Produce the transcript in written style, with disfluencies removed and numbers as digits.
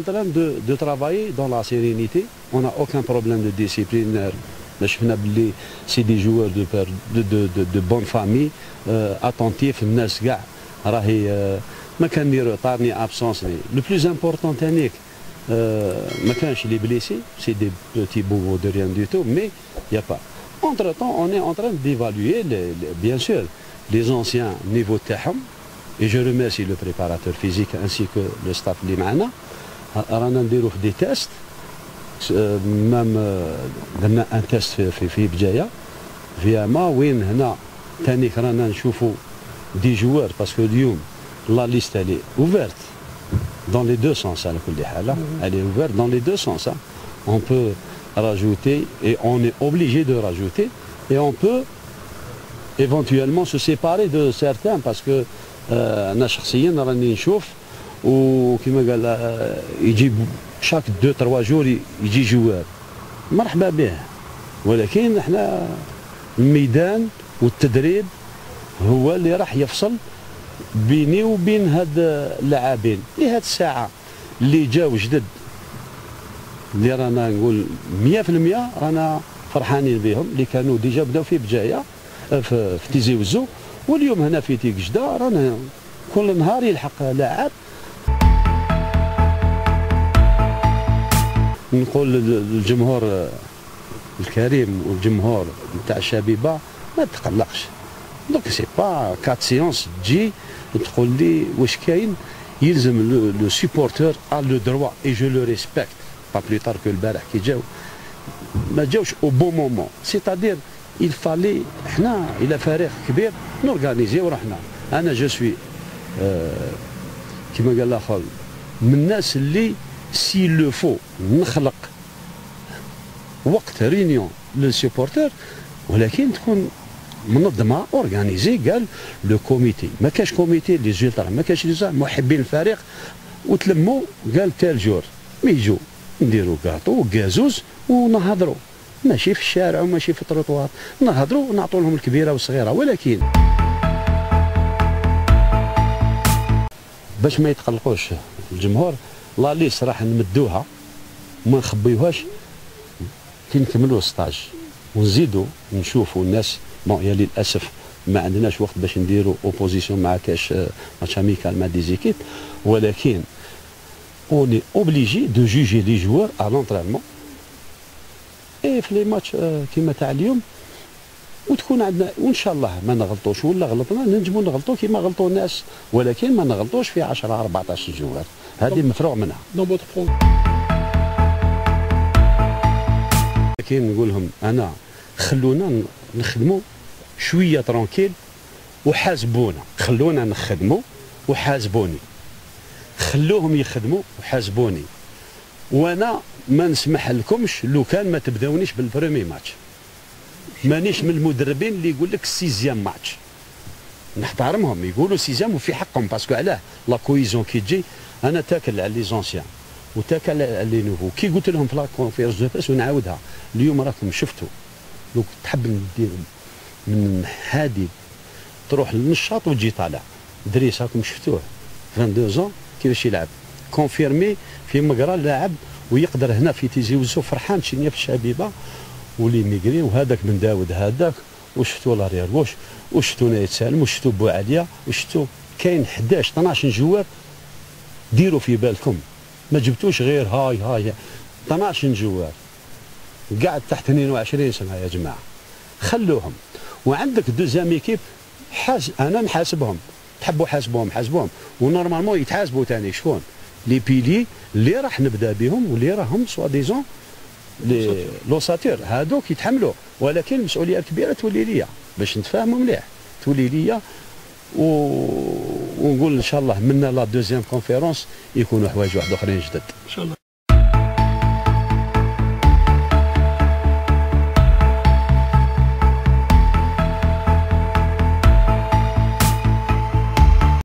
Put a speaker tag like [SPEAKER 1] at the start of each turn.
[SPEAKER 1] en train de travailler dans la sérénité، on a aucun problème de discipline. شفنا باللي c'est des joueurs de bonne famille، attentifs، الناس كاع راهي ما كان ni retard ni absence. Le plus important تانيك ما كانش les blessés، c'est des petits bobos de rien du tout، mais y a pas. Entre-temps, on est en train d'évaluer, bien sûr, les anciens niveaux تاعهم، et je remercie le préparateur physique ainsi que le staff اللي معنا. رانا نديرو في des tests، même درنا un test في بجاية فياما، وين هنا تانيك رانا نشوفوا des joueurs، parce que اليوم la liste elle est ouverte dans les deux sens. على كل حال elle est ouverte dans les deux sens. On peut rajouter et on est obligé de rajouter et on peut éventuellement se séparer de certains، parce que انا شخصيا راني نشوف، وكما قال يجيب chaque 2 3 jours يجي joueur، مرحبا به، ولكن احنا الميدان والتدريب هو اللي راح يفصل بيني وبين هاد اللاعبين. لهاد الساعة اللي جاو جدد اللي رانا نقول 100% رانا فرحانين بهم، اللي كانوا déjà بداو في بجاية في تيزي وزو، واليوم هنا في تيكجدة رانا كل نهار يلحق لاعب. نقول للجمهور الكريم والجمهور نتاع الشبيبة ما تقلقش، donc c'est pas 4 séances تجي تقول لي واش كاين. يلزم le supporter a le droit et je le respecte، pas plus tard que البارح كي جاو ما جاوش au bon moment، c'est-à-dire il fallait حنا الى فريق كبير نورغانيزيو روحنا. انا je suis كيما قال الاخر من الناس اللي s'il le faut نخلق وقت réunion لل supporters، ولكن تكون منظمة organisée. قال le comité، ما كاش comité les ultras، ما كاش les محبين الفريق، وتلموا قال tel jour mais يجو نديروا كاطو وكازوز ونهضروا، ماشي في الشارع وماشي في التروطوار، نهضروا ونعطوا لهم الكبيرة والصغيرة، ولكن باش ما يتقلقوش الجمهور. la liste راح نمدوها وما نخبيوهاش كي نكملوا stage ونزيدوا نشوفوا الناس. bon يا للاسف ما عندناش وقت باش نديروا opposition مع كاش match amical مع des équipes، ولكن on est obligé de juger les joueurs à l'entraînement et في les matchs كيما تاع اليوم، وتكون عندنا وان شاء الله ما نغلطوش، ولا غلطنا ننجموا نغلطوا كيما غلطوا الناس، ولكن ما نغلطوش في 10 14 joueurs، هذه مفروغ منها. لكن نقول لهم انا خلونا نخدموا شوية tranquille وحاسبونا، خلونا نخدموا وحاسبوني، خلوهم يخدموا وحاسبوني، وانا ما نسمح لكمش لو كان ما تبداونيش بال premier match. مانيش من المدربين اللي يقول لك sixième match، نحترمهم يقولوا sixième وفي حقهم، parce que علاه la cohésion كي تجي انا تاكل على les anciens وتاكل على les nouveaux. كي قلت لهم في la conférence de presse ونعاودها اليوم، راكم شفتوا لو تحب ندير من حادي تروح للنشاط وتجي طالع دريس، راكم شفتوه 22 ans كيفاش يلعب، confirmé في مقرا لاعب ويقدر هنا في تيزي وزو فرحان شنيا في الشبيبة ولي ميغري، وهذاك بن داود هذاك، وشفتوا l'arrière gauche، وشفتوا نايت سالم، وشفتوا بوعليا، وشفتوا كاين 11 12 joueurs. ديروا في بالكم ما جبتوش غير هاي هاي 12 joueurs قاعد تحت 22 سنة يا جماعة، خلوهم. وعندك deuxième équipe انا نحاسبهم، تحبوا حاسبوهم حاسبوهم، و normalement يتحاسبوا ثاني شكون les piliers اللي راح نبدا بهم واللي راهم soi-disant les l'ossature، هادوك يتحملوا، ولكن المسؤولية الكبيرة تولي ليا باش نتفاهموا مليح، تولي ليا ونقول ان شاء الله منا la deuxième conférence يكونوا حوايج واحد اخرين جدد ان شاء الله.